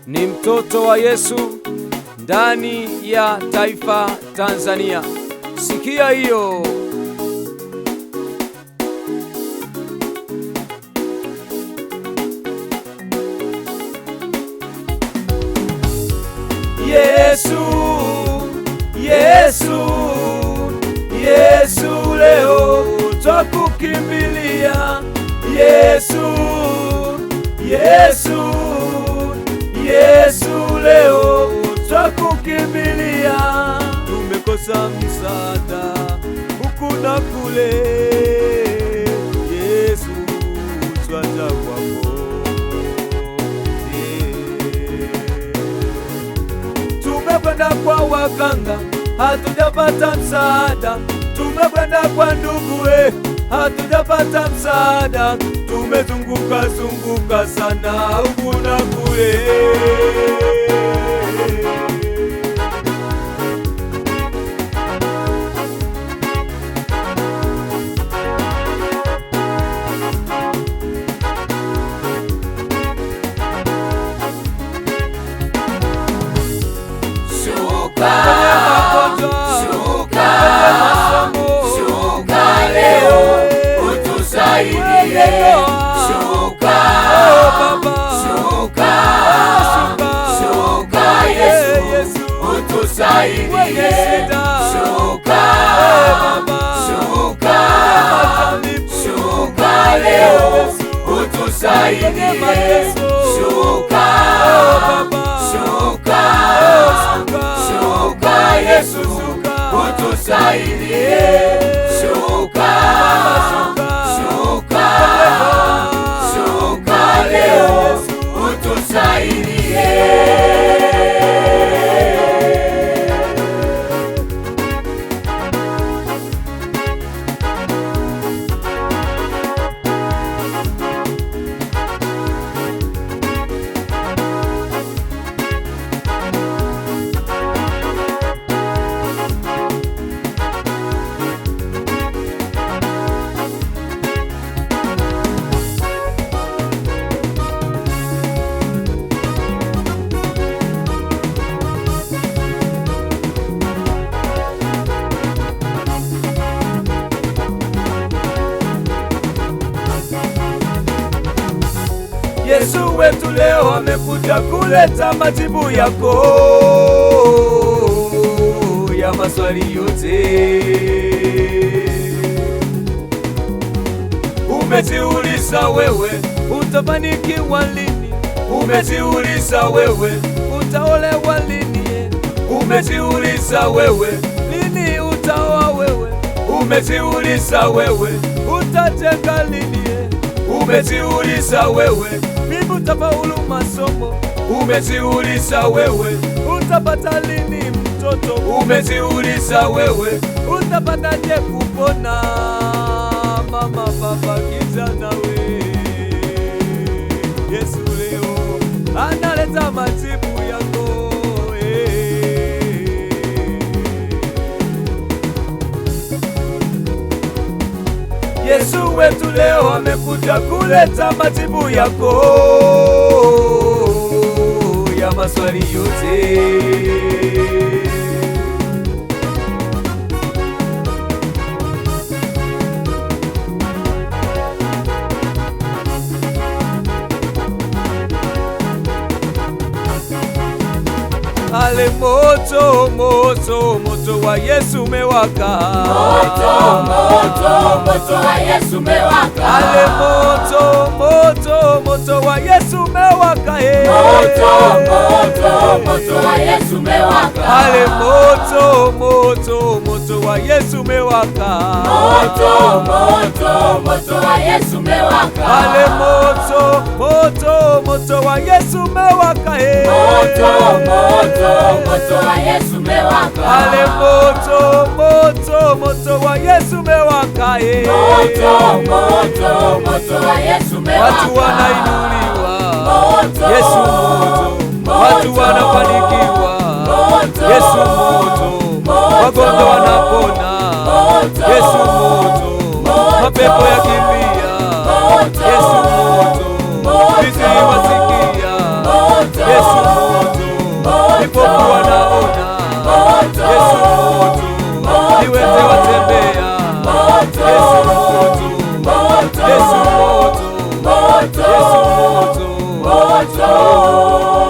Ni mtoto wa Yesu ndani ya taifa Tanzania. Sikia hiyo. Yesu, Yesu, Yesu leo twakukimbilia. Yesu, Yesu, Yesu leo twakukimbilia. Tumekosa msaada huku na kule, Yesu twaja kwako. Tumekwenda kwa waganga hatujapata msaada, tumekwenda kwa ndugu hatujapata msaada, tumezunguka zunguka sana huku na kule. Shuka, shuka, shuka leo utusaidie. Shuka, shuka, shuka Yesu utusaidie. Shuka, shuka, shuka leo utusaidie. Shuka, shuka, shuka Yesu utusaidie. Shuka, shuka, shuka leo utusaidie. Yesu wetu leo amekuja kuleta majibu yako ya maswali yote. Umejiuliza wewe utafanikiwa lini? Umejiuliza wewe utaolewa lini? Umejiuliza wewe lini utaoa wewe? Umejiuliza wewe utajenga lini? Umejiuliza wewe vipi utafaulu masomo? Umejiuliza wewe utapata lini mtoto? Umejiuliza wewe utapataje kupona? Mama, baba, kijana we, Yesu leo analeta majibu yako. Yesu wetu leo amekuja kuleta majibu yako ya maswali yote. Ale moto, moto, moto wa Yesu umewaka. Moto, moto, moto wa Yesu umewaka. Ale moto, moto, moto wa Yesu umewaka. Moto, moto, moto wa Yesu umewaka. Ale moto, moto, moto wa Yesu umewaka. Moto, moto, moto wa Yesu umewaka. Ale moto, moto, moto wa Yesu umewaka. Moto, moto, moto wa Yesu umewaka. Ale moto, moto, moto wa Yesu umewaka. Moto, moto, moto wa Yesu umewaka. Watu wanainuliwa. Moto, Yesu moto. Watu wanafanikiwa. Moto, Yesu moto. Wagonjwa wanapona. Moto, Yesu moto. Mapepo yakimbia. Moto, Yesu moto. Moto, Viziwi wasikia. Moto, Yesu moto. Moto. Yesu moto. Moto. Yesu moto. Moto. Yesu moto. Moto.